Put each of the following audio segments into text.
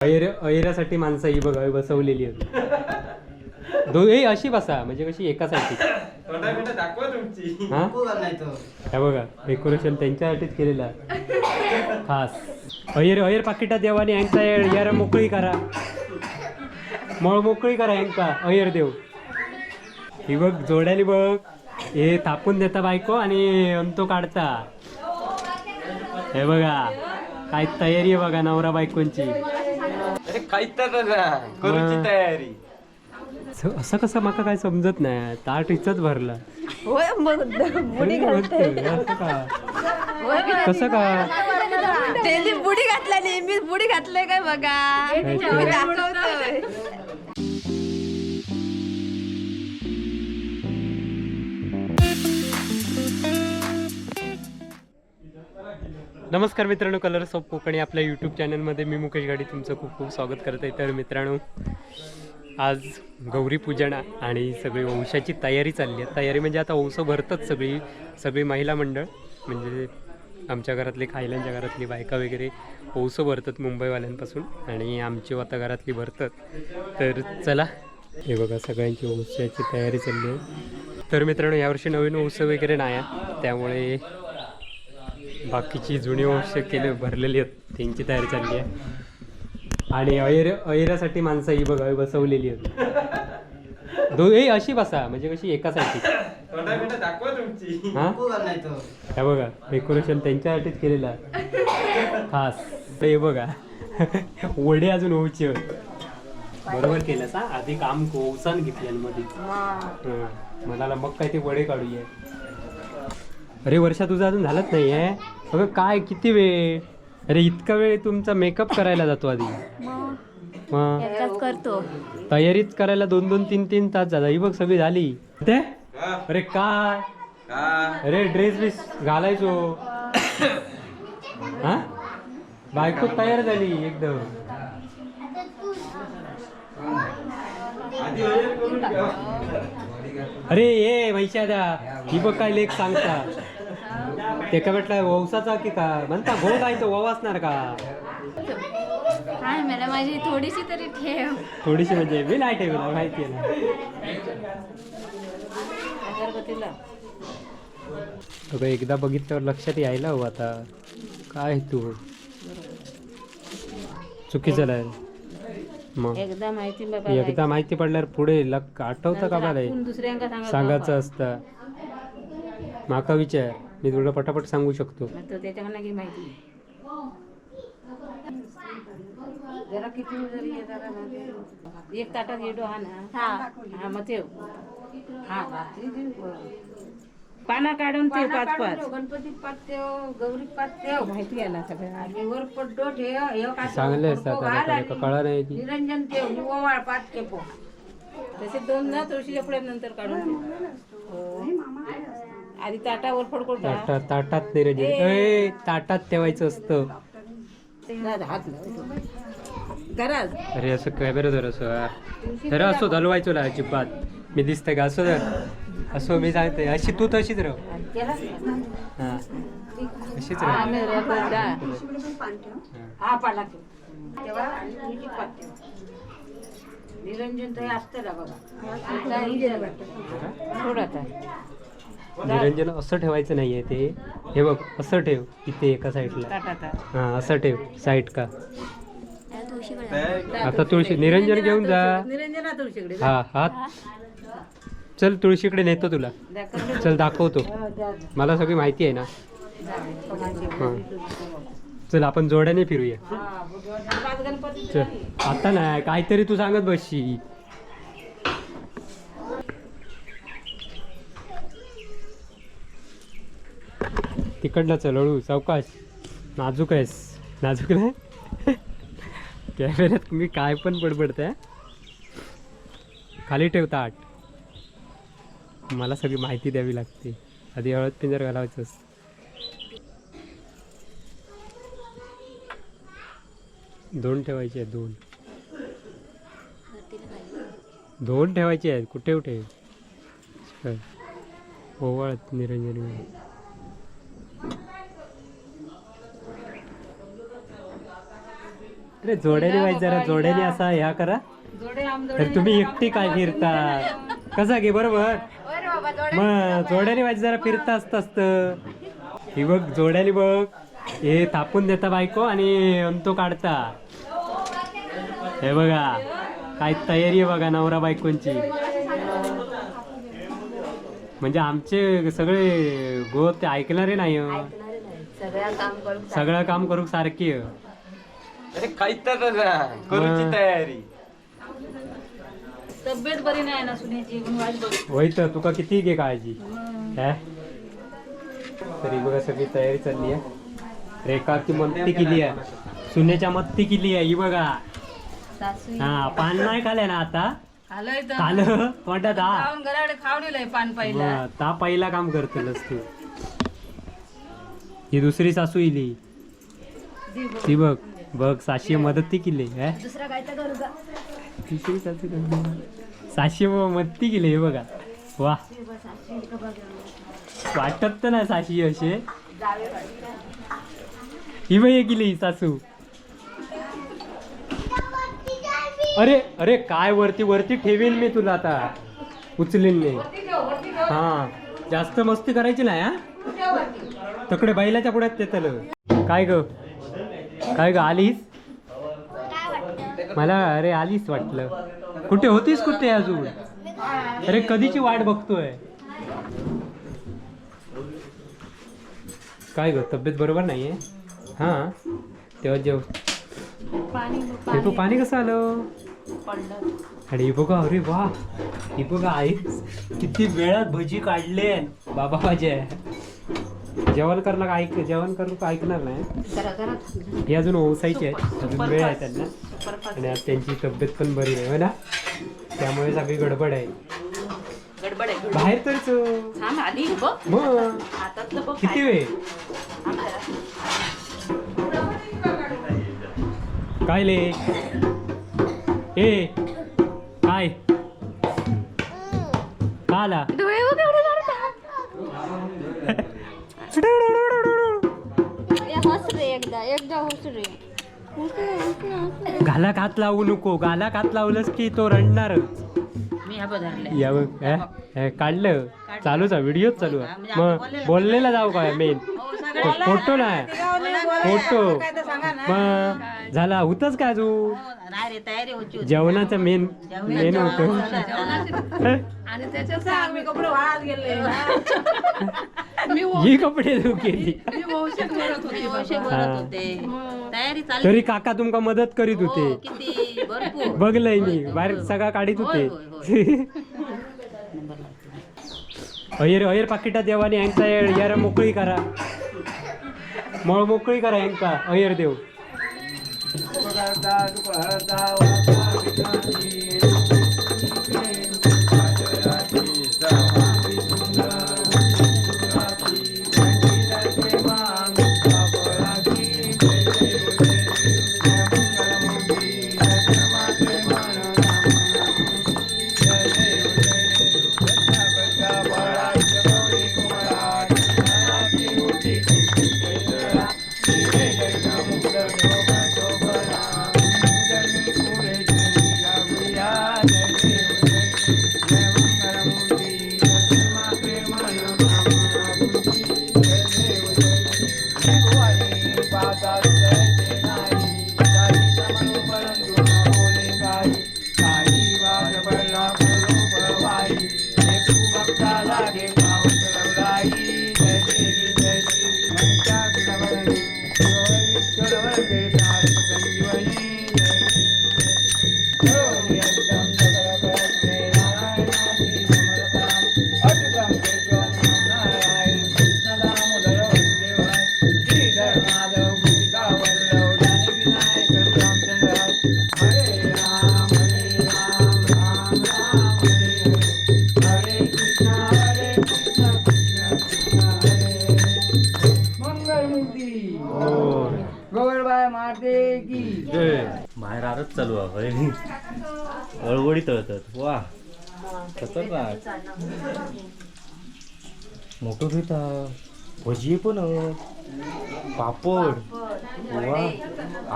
अहिरासाठी माणसं ही बघा बसवलेली आहेत. दोघेही अशी बसा म्हणजे कशी एकासाठी. दाखवा तुमची. हा हे बघा, डेकोरेशन त्यांच्यासाठीच केलेलं आहे खास. अहिर अहिर पाकिटात देवा आणि यांचा यार मोकळी करा, मळ मोकळी करा यांका अहिर देव. ही बघ जोड्याली बघ, हे थापून देता बायको आणि तो काढता. हे बघा काय तयारी आहे बघा नवरा बायकोंची. अरे काही तर करूची तयारी. असं कसं माका काय समजत नाही, ताट इथंच भरला. होय मग बुडी घालते. असं का, कसं का? त्यांनी बुडी घातल्याली, मी बुडी घातले काय बघा, मी दाखवतोय. नमस्कार मित्रांनो, कलर्स ऑफ कोकणी आपल्या यूट्यूब चॅनलमध्ये मी मुकेश गाडी तुमचं खूप खूप स्वागत करत आहे. तर मित्रांनो, आज गौरीपूजन आणि सगळी वंशाची तयारी चालली आहे. तयारी म्हणजे आता वंश भरतात सगळी सगळी महिला मंडळ, म्हणजे आमच्या घरातली, खायल्यांच्या घरातली बायका वगैरे वंश भरतात मुंबईवाल्यांपासून, आणि आमची आता घरातली भरतात. तर चला, हे बघा सगळ्यांची वंशाची तयारी चालली आहे. तर मित्रांनो, यावर्षी नवीन वंश वगैरे नाही आहे, त्यामुळे बाकीची जुनी वंश केले भरलेली आहेत, त्यांची तयारी चालली आहे. आणि अहिरासाठी माणसं ही बघा बसवलेली आहेत. दोघेही अशी बसा म्हणजे कशी एकासाठी. दाखवा तुमची. हा हे बघा, डेकोरेशन त्यांच्यासाठीच केलेलं आहे खास. ते बघा वडे अजून होऊचे होते. बरोबर केलं सा, आधी काम कोवसान घेतलं मध्ये. मनाला मग काय ते वडे काढूया. अरे वर्षा, तुझं अजून झालंच नाही आहे. अगं काय किती वेळ, अरे इतका वेळ तुमचा मेकअप करायला जातो आधी. मग एकटाच करतो. तयारीच करायला दोन दोन तीन तीन तास झाला. ही बघ सगळी झाली ते. अरे काय, अरे ड्रेस बिस घालायचो. हा बायको तयार झाली एकदम. अरे ये वैशादा, ही बघ काय लेख सांगता. ते का म्हटलं वंसाचा की का म्हणता घो काय तो ववासणार का? काय मला माझी थोडीशी तरी ठेव. थोडीशी म्हणजे मी नाही ठेवणार, माहिती आहे ना. अगं एकदा बघितल्यावर लक्षात यायला हवं आता. काय तू चुकीचं आहे मग. एकदा माहिती बाबा, एकदा माहिती पडल्यावर पुढे लक आठवतं का मला? दुसऱ्यांका सांगा. सांगायचं असतं माका विचार, मी तुला पटापट सांगू शकतो. तर त्याच्याकडनं की माहिती जरा किती जरी हे जरा एक ताटात येडो हा ना. हा हा मग ते हा पाना काढून ते पाच पाच गणपती पाच ठेव, गौरी पाच ठेव, माहिती आहे ना सगळं. आणि वर पड्डो ठेव, हे काय चांगले असतात फडको आता घाल काय आणि कळा नाही की निरंजन ठेव, ओवाळ पाच खेपो. तसे दोन ना तुळशीच्या पुढे नंतर काढून ठेव. हो. आधी ताटावर फडको टाक. ताटात ताटात निरंजन ए ताटात ठेवायचं असतं. हात लावायचो. घरात अरे असं कॅमेरा धर, असं धर, असो हलवायचो ना अजिबात. मी दिसतंय का असं धर, असो मी सांगते अशी तू तशीच राह. हा अशीच राह. आम्ही राहतो जा. हा पाला ठेव तेव्हा आणि तुळशी पाच ठेव. निरंजन तर असतं ना बघा. सोड आता. निरंजन असं ठेवायचं नाहीये ते. हे बघ असं ठेव इथे एका साईडला. ताटात हा असं ठेव साईड का. तुळशीकडे. आता तुळशी निरंजन घेऊन जा. निरंजना तुळशीकडे जा. हा हा चल तुळशीकडे नेतो तुला. चल दाखवतो, मला सगळी माहिती आहे ना. हा चल आपण जोड्याने फिरूया. पाच गणपती. चल आता नाही काहीतरी तू सांगत बसशी. तिकडनं चल हळू सावकाश, नाजूक आहेस. नाजूक नाही, कॅमेऱ्यात मी काय पण बडबडते. खाली ठेवता आठ. मला सगळी माहिती द्यावी लागते. आधी हळद पिंजर घालायचं असतं. दोन ठेवायचे आहेत, दोन दोन ठेवायचे आहेत. कुठे कुठे ओवाळत निरंजन. अरे जोड्याने व्हायचं जरा, जोड्याने असा ह्या करा. तर तुम्ही एकटी काय फिरता कसा घे बरोबर? मग जोड्याने व्हायचं जरा, फिरता असत असत. ही बघ जोड्याने बघ, हे थापून देता बायको आणि तो काढता. हे बघा काय तयारी आहे बघा नवरा बायकोंची. म्हणजे आमचे सगळे गो ते ऐकणारे नाही हो. सगळं काम करू. सगळं काम करू सारखी आहे. अरे खायचं ना, करूची मग. तयारी. तब्येत बरी नाही ना सुनेची, म्हणून वाट बघ. होय तर तुका किती घे काळजी हे? तरी बघा सगळी तयारी चालली आहे. रेखाची मत्ती केली आहे, सुनेच्या मत्ती केली आहे ही बघा. हा पान नाही खाले ना आता? आलोय तर. खाल तोंडात हा. खाऊन घराकडे खाऊन येलंय पान पहिला. मग, ता पहिला काम करतलस तू. ही दुसरी सासू इली ती बघ बघ, साशी मदत ती केली हे? दुसरा काय तर करू का? तिसरी सासू करते. साशी मदती केली हे बघा. वा, वाटत तर नाही साशी असे. ही बघ हे केली सासू. अरे अरे काय वरती वरती ठेवीन मी तुला आता, उचलीन नाही. हा जास्त मस्ती करायची नाही हा. तकडे बैलाच्या पुढ्यात ते. काय ग काय ग आलीस मला? अरे आलीस वाटलं. कुठे होतीस कुठे अजून? अरे कधीची वाट बघतोय. काय ग तब्येत बरोबर नाहीये? हा तेव्हा जेव. हे तू पाणी कसं आलं? आणि ही बघा, अरे वा, ही बघा आई किती वेळात भजी काढले बाबा माझे. जेवण करणार का ऐक, जेवण करू का ऐकणार नाही. हे अजून ओसायचे आहेत, अजून वेळ आहे त्यांना. आणि आज त्यांची तब्येत पण बरी नाही हो ना, त्यामुळे सगळी गडबड आहे. गडबड आहे. बाहेर तर थांब आली बघ. मग हातातलं बघ. किती वेळ काय ले ए काय का आला? डोळे बघ एवढे मारतात. ए, हस रे एकदा, एकदा हस रे. हस ना, हस ना, हस ना. घाला हात लावू नको, गाला हात लावलंस की तो रडणारच. मी हा बदलले. या बघ हे, हे काढलं, चालूच आहे व्हिडिओ चालू आहे. मग बोललेला जाऊ काय मेन फोटो नाही फोटो मग झाला होतच काय अजून? नाही रे, तयारी होती होती. जेवणाचं मेन मेन होत. आणि त्याच्यात सांग मी कपडे वाळत गेले. ही कपडे धुवून केली. मी भरत होते. तयारी चालली. तरी काका तुमका मदत करीत होते. हो, किती भरपूर. बघलंय मी बाहेर सगळा काढीत होय, होते. अयर अयर पाकिटा देवाने यांचा यार मोकळी करा, मळ मोकळी करा यांका अयर देव. बाहेर आरच चालू आहे, वळवळी तळतात. वा खतरनाक मोठं घेता. भजी पण हत. पापड. वा,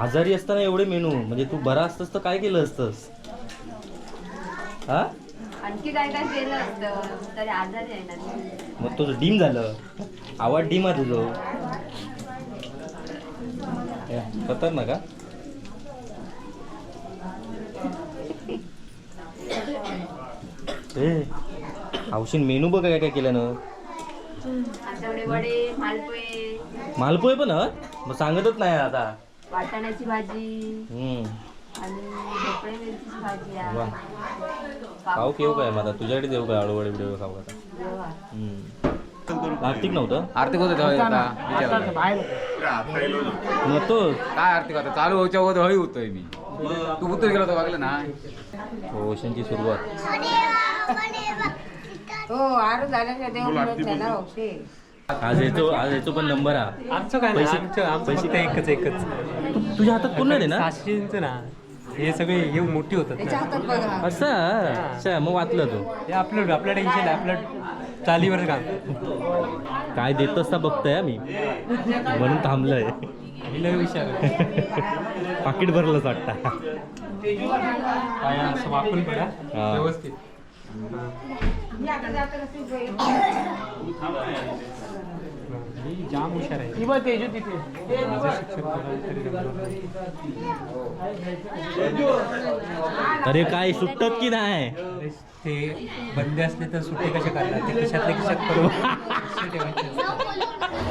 आजारी असताना एवढे मेनू, म्हणजे तू बरा असतस तर काय केलं असतंस? हा, आणखी काय काय केलं असतं तरी आजारी आहे ना मी. मग तुझं डीम झालं, आवाज डीम आहे तुझं. ए, खतरनाक हा. ए हौशीन मेनू बघ काय काय केलं ना. आमच्याकडे वडे, मालपोहे. मालपोहे पण हत? मग सांगतच नाही आता. वाटाण्याची भाजी हम्म. आणि ढोकळे मिरचीची भाजी आहे. वा, खाऊ केव काय माझा तुझ्याकडे देऊ काय आळूवडे बिडवे खाऊ आता. हम्म. आर्थिक नव्हतं. आर्थिक होतं तेव्हा आता विचारायला. मग तो काय आर्थिक होता चालू होच्या अगोदर हळी होतोय मी. तू उतर गेला होता बघलं ना. ओशांची सुरुवात. हो, आरू झाल्याच्या देव मिळत नाही ना औषध. आज येतो पण नंबर हा. आमचं काय नाही, पैसे- आमचं पैसे- फक्त एकच एकच. तुझ्या हातात कोण नाही ना? 700 ना हे सगळे हे मोठी होतात त्याच्या ना. हातात बघा. असं अच्छा, मग वाचलं तू. हे आपलं आपलं टेन्शन आहे, आपलं चालीवर काम. काय देतस ना बघतोय हा मी, म्हणून थांबलोय. हे लय हुशार आहे. पाकिट भरलंच वाटतं. पाय असं वाकून पडा हा. व्यवस्थित. मी जाम हुशार आहे. माझं शिक्षण करायला तरी जमणार नाही. अरे काय सुटत की नाही? अरे ते बंदे असले तर सुट्टे कसे करणार? ते खिशातले खिशात करून पैसे ठेवायचे असतात.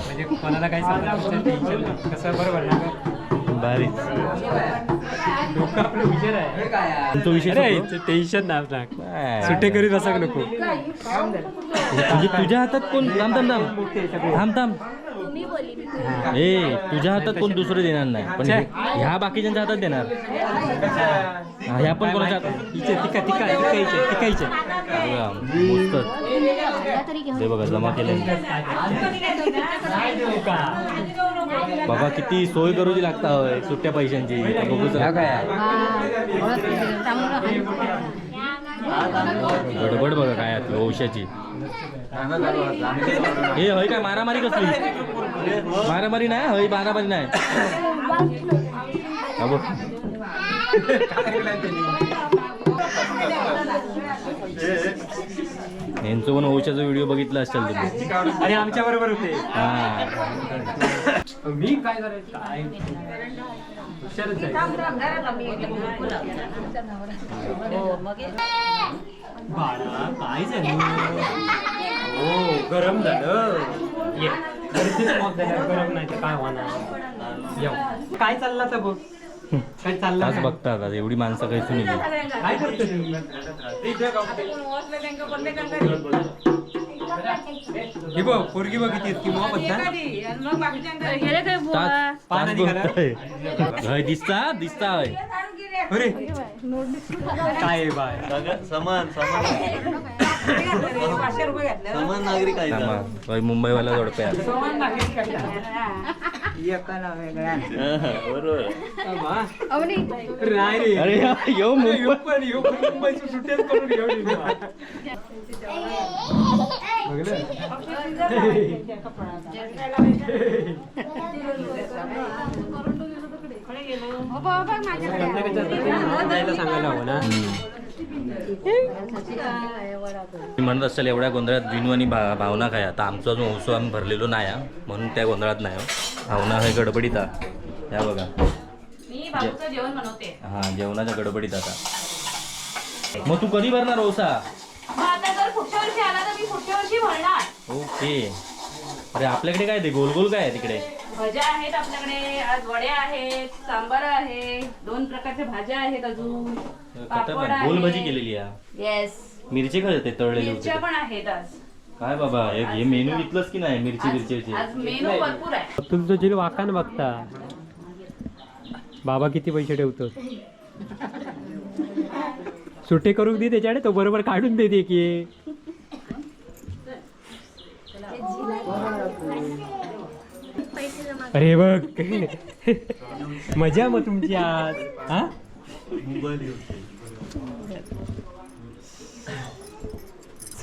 म्हणजे कोणाला काही सांगायचं टेन्शन नाही. कसं बरोबर ना गं? भारीच. डोकं आपलं हुशार आहे. तुमचा विषय अरे संपलो? टेन्शन ना आपला. नाही. सुट्टे करीत बसाक नको. म्हणजे तुझ्या हातात कोण, थांब थांब थांब थांब थांब, ए तुझ्या हातात कोण दुसरं देणार नाही, पण ह्या बाकीच्यांच्या हातात देणार. हा, ह्या पण कोणाच्या हातात? हिचे तिका तिका तिकायचे तिकायचे. बघा, मस्त ते बघा जमा केले. बाबा किती सोय करूची लागता होय सुट्ट्या पैशांची. बघूच काय गडबड बघा काय आतली औषधाची. हे होय काय मारामारी कसली? मारामारी नाही होय, मारामारी नाही. हा बघ. यांचं पण औषधाचा व्हिडिओ बघितला असेल तुम्ही. आणि आमच्या बरोबर होते. हा मी काय करायचं काय हुशारच आहे. बाळा काय झालं? हो गरम झालं. ये गरजेच मॉप झालं, गरम नाही तर काय होणार? येऊ काय चालला तर बघ काय चाललं तास बघतात आता एवढी माणसं काही सुनील. काय करतो तुम्ही? हे बघ पोरगी बघ किती इतकी मोहब्बत ना. तास पान तास आधी घाला. बघतोय. हय, दिसता दिसता हय. अरे काय आहे बाय? समान समान समान नागरिक आहे थांबा, हय मुंबईवाला जोडप्या. बरोबर. अरे नाही रे. अरे यो अरे मुंबई. ह्यो पण ह्यो पण मुंबईची सुट्टीच करून घेऊन येतो. बघलं? जायला सांगायला हवं ना. मी म्हणत असेल एवढ्या गोंधळात विनू आणि भावना काय, आता आमचा अजून ओसो आम्ही भरलेलो नाही हा, म्हणून त्या गोंधळात नाही हो. भावना हे गडबडीत हा. ह्या बघा. मी बाबूचं जेवण बनवते. हा जेवणाच्या गडबडीत आता. मग तू कधी भरणार ओसा? मग आता जर पुढच्या वर्षी आला तर मी पुढच्या वर्षी भरणार. ओके. अरे आपल्याकडे काय ते गोल गोल काय आहे तिकडे? भज्या आहेत आपल्याकडे, आज वड्या आहेत, सांबार आहे, 2 प्रकारच्या भाज्या आहेत अजून, पापड खतरनाक गोल भजी आहे. केलेली आहे. येस. मिरची काय ते तळलेली होती मिरच्या पण आहेत आज. काय बाबा हे मेनू घेतलंस की नाही मिरची मिरची? आज मेनू भरपूर आहे. तुमचं जिल वाकान बघता बाबा किती पैसे ठेवतो. सुट्टे करून दे त्याच्याकडे, तो बरोबर काढून दे की. अरे बघ मजा मग तुमची आज. हा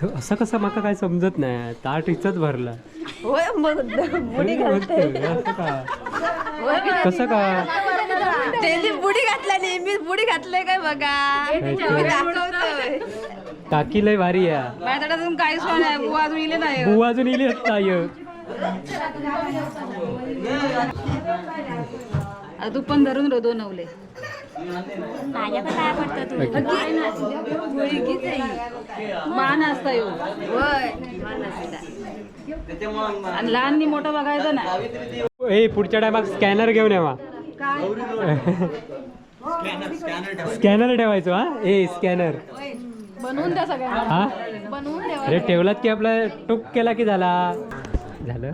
असं कसं माका काय समजत नाही, ताट इथंच भरला. होय मग बुडी घालते. असं का? होय मग. कसं का? त्यांनी बुडी घातल्याली, मी बुडी घातलंय काय बघा, मी दाखवतोय. काकी लय भारी आहे. माझ्याकडे अजून काहीच नाही, बुवा अजून इले नाही. बुवा अजून इली ताय. आता तू पण धरून रो दोन नवले. माझ्या पण काय पडतं तू. मान असता येऊ. होय. आणि लहान नी मोठं बघायचं ना. ए, पुढच्या टायमाक स्कॅनर घेऊन यावा. स्कॅनर ठेवायचो. हा, ए स्कॅनर बनवून द्या सगळ्यांना. हा बनवून द्या. अरे ठेवलात की आपला टुक केला की झाला झालं.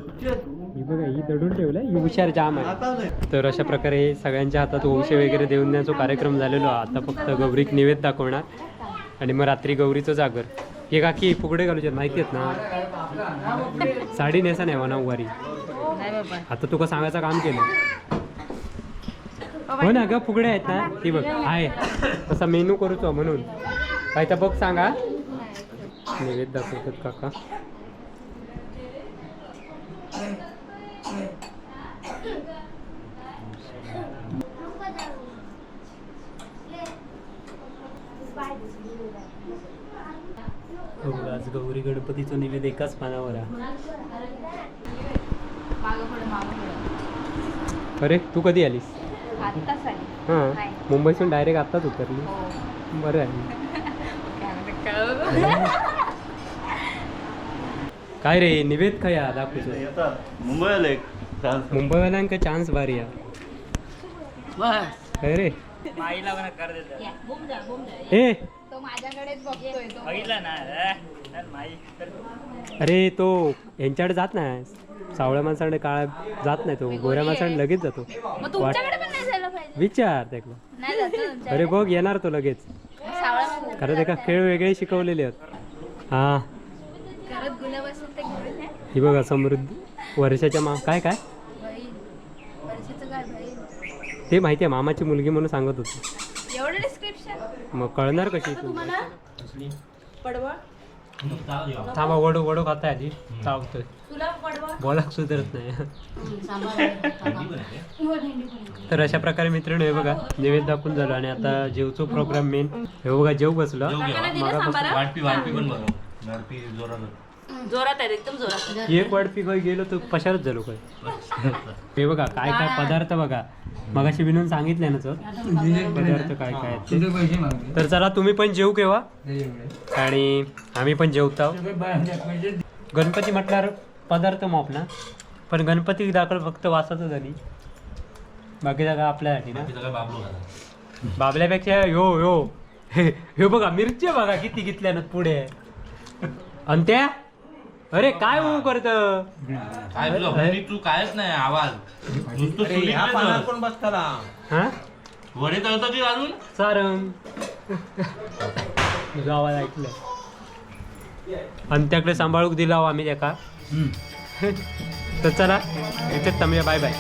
ही बघा, ही दडून ठेवलं, ही हुशार जाम आहे. तर अशा प्रकारे सगळ्यांच्या हातात ओवशे वगैरे देऊन द्यायचा कार्यक्रम झालेलो आहे. आता फक्त गौरीक निवेद दाखवणार आणि मग रात्री गौरीचं जागर. हे काकी फुगडे घालूचे माहिती आहेत ना? साडी नेसा नाही नऊवारी. नाही बाबा. आता तुका सांगायचं काम केलं. हो ना ग, फुगडे आहेत ना ती बघ आहे. तसा मेनू करूचो म्हणून काय तर बघ सांगा. नैवेद्य दाखवतात काका. हो बघा, आज गौरी गणपतीचं नैवेद्य एकाच पानावर आहे. अरे तू कधी आलीस? आत्ताच आली. हां, नाही. मुंबईतून डायरेक्ट आत्ताच उतरली. हो. बरं आहे. काय रे, निवेद खया दाखवतो. मुंबई आले एक चान्स. मुंबईवाल्यांका चान्स भारी आहे. काय रे ए, तो माझ्याकडेच बघतोय तो. अरे तो यांच्याकडे जात नाही, सावळ्या माणसाकडे काळा जात नाही, तो गोऱ्या माणसाकडे लगेच जातो. मग तुमच्याकडे पण नाही झालं पाहिजे. विचार त्याला. नाही जात तो तुमच्याकडे. अरे बघ, येणार तो लगेच. सावळा माणसाकडे कारण त्याका जात खेळ वेगळे शिकवलेले आहेत. हा. नाही. घरात गुलाब असेल ते घेऊन या. ही बघा समृद्ध वर्षाच्या मा काय काय. बहीण वर्षाचं काय बहीण. ते माहिती आहे, मामाची मुलगी म्हणून सांगत होती. एवढं डिस्क्रिप्शन. मग कळणार कशी तू? थांबा, वडो वडो खाता आधी चावतोय, बोलाक सुधरत नाही. तर अशा प्रकारे मित्रांनो, हे बघा नैवेद्य दाखवून झालो आणि आता जेवचो प्रोग्राम मेन. हे बघा जेव बसलो. मगापासून वाटपी वाटपी पण बघा, वाटपी जोरात. जोरात आहे, एकदम जोरात. एक वाटपी काय गेलो तर पशारच झालो काय. हे बघा काय काय पदार्थ बघा, मगाशी विनून सांगितले ना सर पदार्थ काय काय आहेत ते. तर चला तुम्ही पण जेवू केव्हा आणि आम्ही पण जेवतो. गणपती म्हटल्यावर पदार्थ माप ना, पण गणपती दाखल फक्त वासाचं झाली, बाकी जागा आपल्यासाठी ना. बाकी सगळं बाबलो घाला. बाबल्यापेक्षा ह्यो ह्यो ह्यो बघा, मिरच्या बघा किती घेतल्या ना पुढे. आणि त्या अरे काय होऊ करत. काय तुझा हुंडी तू कायच नाही आवाज नुसतं चुलीतलेच. हा. वडे तळतात की अजून. सारंग तुझा आवाज ऐकलाय आणि त्याकडे सांभाळूक दिला हो आम्ही त्याका. तर चला इथेच थांबूया. Bye bye.